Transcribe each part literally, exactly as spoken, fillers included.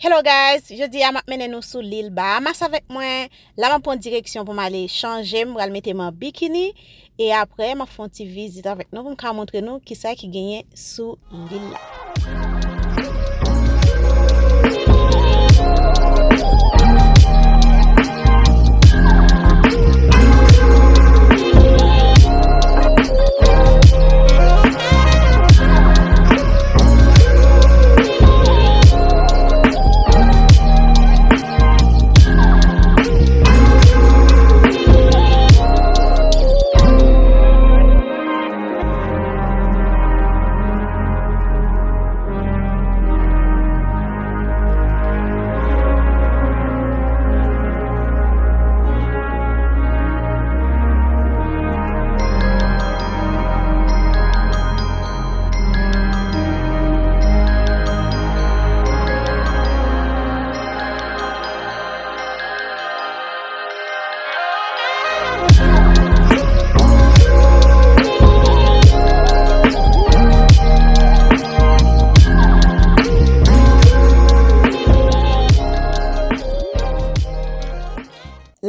Hello guys, jodi a m ap mennen nou sou lil Bahamas avèk mwen. La m ap pran direksyon pou m ale chanje, m pral mete m an bikini. E apre, m ap fè yon ti vizit avèk nou pou m ka montre nou kisa ki genyen sou lil la.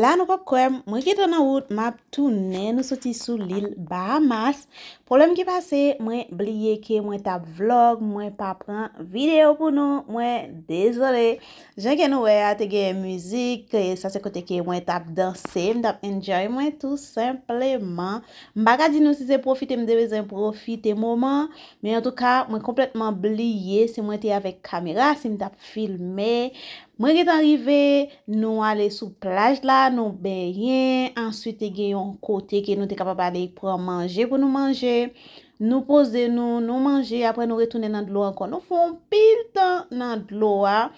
La nou p ap kwè m, mwen gentan nan wout, m ap tounen, nou soti sou lil Bahamas. Pwoblèm ki pase, mwen bliye ke mwen t ap vlog, mwen pa pran videyo pou nou, mwen dezole. Jan ke nou wè a, te gen mizik, e sa se kote ke mwen t ap danse, m t ap enjoy mwen tou senpleman. M pa ka di nou si se pwofite m te bezwen pwofite moman, men antouka, mwen konplètman bliye si mwen te avèk kamera, si m t ap filme. Mwen gentan rive, nou ale sou plaj la, nou benyen, answit te gen yon kote ke nou te kapab ale pran manje pou nou manje. Nou poze nou, nou manje, apre nou retounen nan dlo ankò. Nou fè yon pil tan nan dlo a.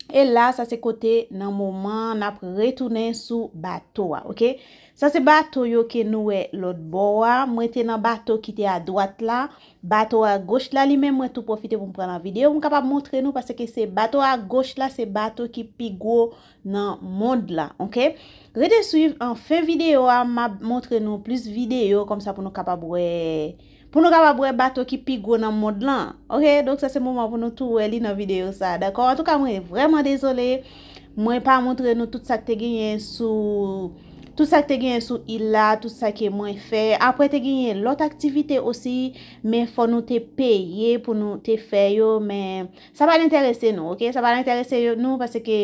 E la, sa se kote nan moman n ap retounen sou bato a, oke? Sa se bato yo ke nou wè lòt bò a. Mwen te nan bato ki te adwat la. Bato a goch la, li menm, mwen tou pwofite pou m pran nan videyo, pou m kapab montre nou, paske se bato a goch la, se bato ki pi gwo nan mond la, oke? Rete swiv an fen videyo a, m ap montre nou plis videyo, kòmsa pou nou kapab wè, pou nou kapab wè bato ki pi gwo nan mond lan, oke? Donk, sa se moman pou nou tou wè li nan videyo sa, dakò? Antouka, mwen vrèman dezole, mwen pa montre nou tout sa k te genyen sou, tout sa k te genyen sou il la, tout sa ke mwen fè. Apre, te genyen lòt aktivite osi, men fò nou te peye pou nou te fè yo, men sa pa t enterese nou, oke? Sa pa t enterese yo, nou, paske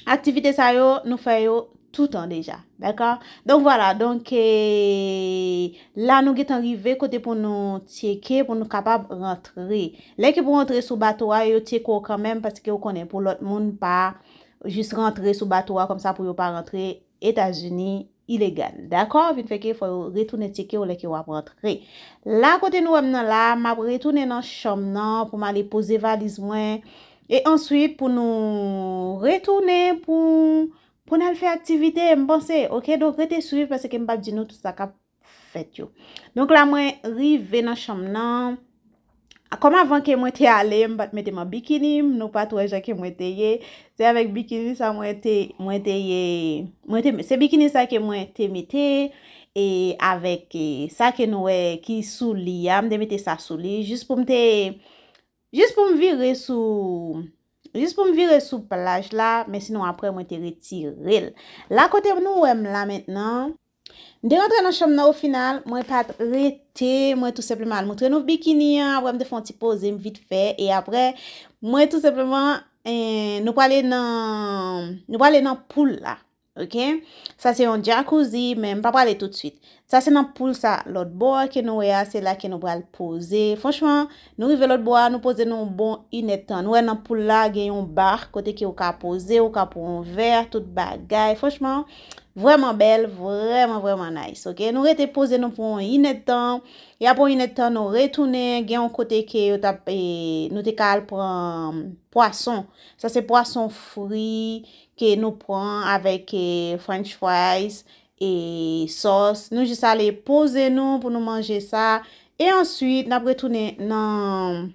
aktivite sa yo, nou fè yo toutan deja, dakò? Donk, vwala, donk, e, la nou gentan rive kote pou nou tcheke, pou nou kapab rantre. Lè ke pou rantre sou bato a, yo tcheke w kanmenm, paske ou konnen pou lòt moun pa jis rantre sou bato a kòmsa pou yo pa rantre Etazini ilegal. Dakò? Vin fè ke fò yo retounen tcheke w lè ke w ap rantre. La kote nou wè m nan la, m ap retounen nan chanm nan pou m ale poze valiz mwen. E answit pou nou retounen pou, pou n al fè aktivite, m panse. Oke, donk rete swiv paske m p ap di nou tout sa k ap fèt yo. Donk la mwen rive nan chanm nan. Kòm avan ke mwen te ale, m pa t mete m an bikini, nou pa t wè jan ke mwen te ye. Se avèk bikini sa mwen te, mwen te ye, mwen te, se bikini sa ke mwen te mete, e avèk, e, sa ke nou wè ki sou li a, m te mete sa sou li, jis pou m te, jis pou m vire sou, jis pou m vire sou plaj la, men sinon apre mwen te retire l. La kote nou wè m la mentnan, m te rantre nan chanm nan, o final, mwen pa t rete, mwen tou senpleman al montre nou bikini an, apre m te fè yon ti poze m vit fè, e apre, mwen tou senpleman, eh, nou prale nan, nou prale nan pool la, oke? Sa se yon jacuzzi, men m pa prale toutswit. Sa se nan pool sa, lòt bò a ke nou wè a, se la ke nou pral poze. Franchman, nou rive lòt bò a, nou poze nou bon inèdtan. Nou wè nan pool la, gen yon ba, kote ke ou ka poze, ou ka pran yon vè, tout bagay. Franchman, vrèman bèl, vrèman, vrèman nice, oke? Nou rete poze nou pou yon inèdtan, e apre yon inèdtan, nou retounen, gen yon kote ke yo t ap, e, nou te ka al pran pwason. Sa se pwason fri ke nou pran avèk, e, french fries e sòs. Nou jis ale poze nou pou nou manje sa. E answit, n ap retounen nan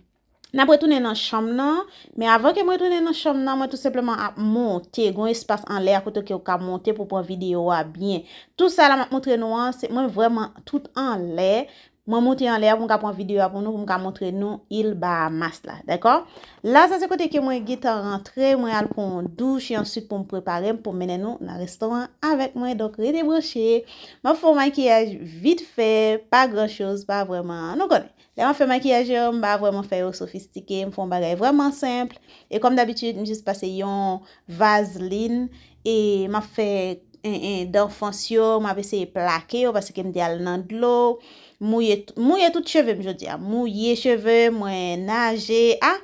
N ap retounen nan chanm nan, men avan ke mwen retounen nan chanm nan, mwen tou senpleman ap monte. Gon espas anlè a kote ke w ka monte pou pran videyo a byen. Tou sa la m ap montre nou an, se mwen vrèman tout anlè. mwen moute anlè a pou m ka pran videyo a pou nou, pou m ka montre nou il Bahamas la, dakò? La, sa se kote ke mwen gentan rantre, mwen al pran yon douch, e answit pou m prepare m, pou m mennen nou nan restoran avèk mwen. Donk, rete branche. M ap fè yon makiyaj vit fè, pa gran choz, pa vrèman, nou konnen. Lè m ap fè makiyaj yo, m pa vrèman fè yo sofistike, m fè yon bagay vrèman senp. E kòm dabitid, m jis pase yon vazlin e m ap fè en, en, danfans yo, m ap eseye plake yo paske m te al nan dlo, mouye, mouye tout cheve m jodi a. Mouye cheve mwen, naje, a.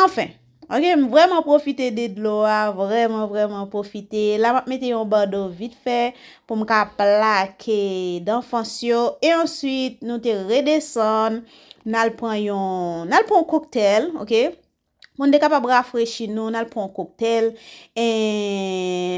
Anfen, ok, m vrèman pwofite de dlo a, vrèman, vrèman pwofite. La, m ap mete yon bando vit fè pou m ka plake danfans yo. E answit, nou te redesann, n al pran yon, n al pran yon koktèl, ok? Pou n te kapab rafrechi nou, n al pran yon koktèl. E,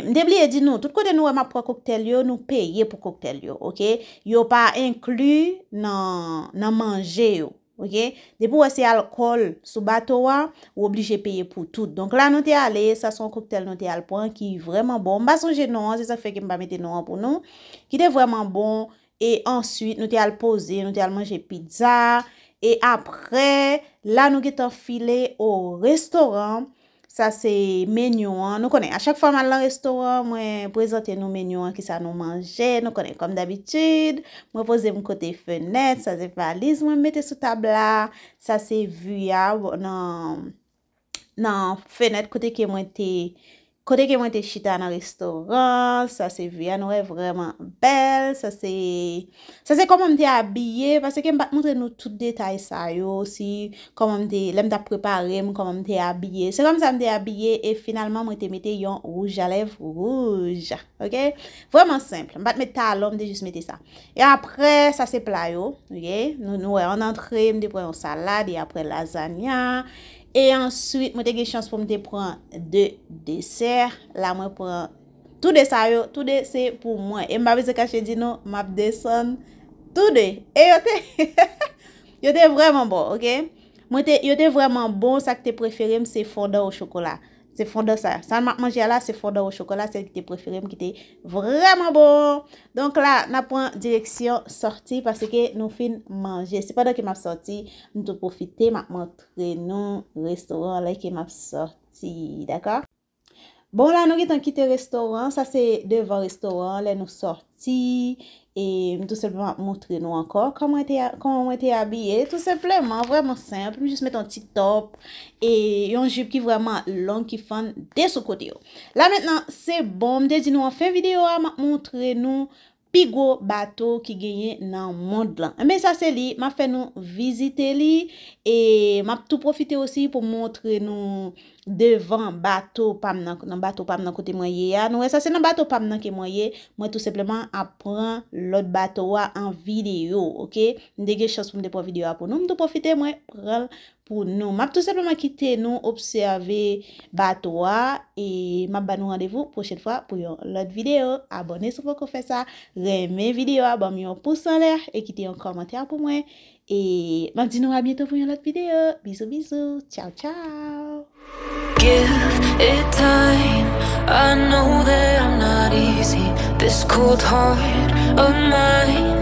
m te bliye di nou, tout kote nou wè m ap pran koktèl yo, nou peye pou koktèl yo, ok? Yo pa enkli nan, nan manje yo, ok? Depi w wè se alkòl sou bato a, ou oblije peye pou tout. Donk la, nou te ale, sa se yon koktèl nou te al pran ki vrèman bon. M pa sonje non an, se sa k fè ke m pa mete non an pou nou. Ki te vrèman bon. E answit, nou te al poze, nou te al manje pizza. E apre, la nou gentan file o restoran. Sa se menyon an. Nou konnen, a chak fwa m al nan restoran, mwen prezante nou menyon an, kisa nou manje. Nou konnen, kòm dabitid, mwen poze m kote fenèt. Sa se valiz mwen mete sou tab la. Sa se vi a nan, nan fenèt kote ke mwen te, kote ke mwen te chita nan restoran. Sa se vi a, nou wè, vrèman bèl. Sa se, sa se kòman m te abiye, paske m pa t montre nou tout detay sa yo, si kòman m te, lè m t ap prepare m, kòman m te abiye. Se kòmsa m te abiye e finalman mwen te mete yon wouj a lèv wouj. Ok? Vrèman senp. M pa t met talon, m te jis mete sa. E apre, sa se pla yo. Ok? Nou, nou wè, an antre, m te pran yon salad e apre lazanya. E answit, mwen te gen chans pou m te pran de desè. La, mwen pran tou de sa yo. Tou de se pou mwen. E m pa bezwen kache di nou, m ap desann tou de. E yo te, yo te vrèman bon, ok? Mwen te, yo te vrèman bon. Sa ki te prefere m, se fondan o chokola. Se fondan sa. Sa m ap manje a la, se fondan o chokola, sèl ki te prefere m, ki te vrèman bon. Donk la, n ap pran direksyon sòti paske nou fin manje. Se pandan ke m ap sòti, m tou pwofite, m ap montre nou restoran an lè ke m ap sòti, dakò? Bon, la, nou gentan kite restoran. Sa se devan restoran an, lè nou sòti. E m tou senpleman ap montre nou ankò kòman te, kòman mwen te abiye. Tou senpleman, vrèman senp. M jis mete yon ti top e yon jip ki vrèman long, ki fann de sou kote yo. La mentnan, se bon. M te di nou an fen videyo a, m ap montre nou pi gwo bato ki genyen nan mond lan. Enben, sa se li, m ap fè nou vizite li e m ap tou pwofite osi pou m montre nou devan bato pa m nan, nan bato pa m nan kote mwen ye a. Nou wè sa se nan bato pa m nan ke mwen ye. Mwen tou senpleman ap pran lòt bato a an videyo, ok? M te gen chans pou m te pran videyo a pou nou. M tou pwofite mwen pran l pou nou. M ap tou senpleman kite nou obsève bato a e m ap ba nou randevou pwochèn fwa pou yon lòt videyo. Abòne si w poko fè sa. Renmen videyo a, ban m yon pous anlè e kite yon kòmantè pou mwen. E m ap di nou a byento pou yon lòt videyo. Bizou, bizou. Tchaw, tchaw. Give it time. I know that I'm not easy. This cold heart of mine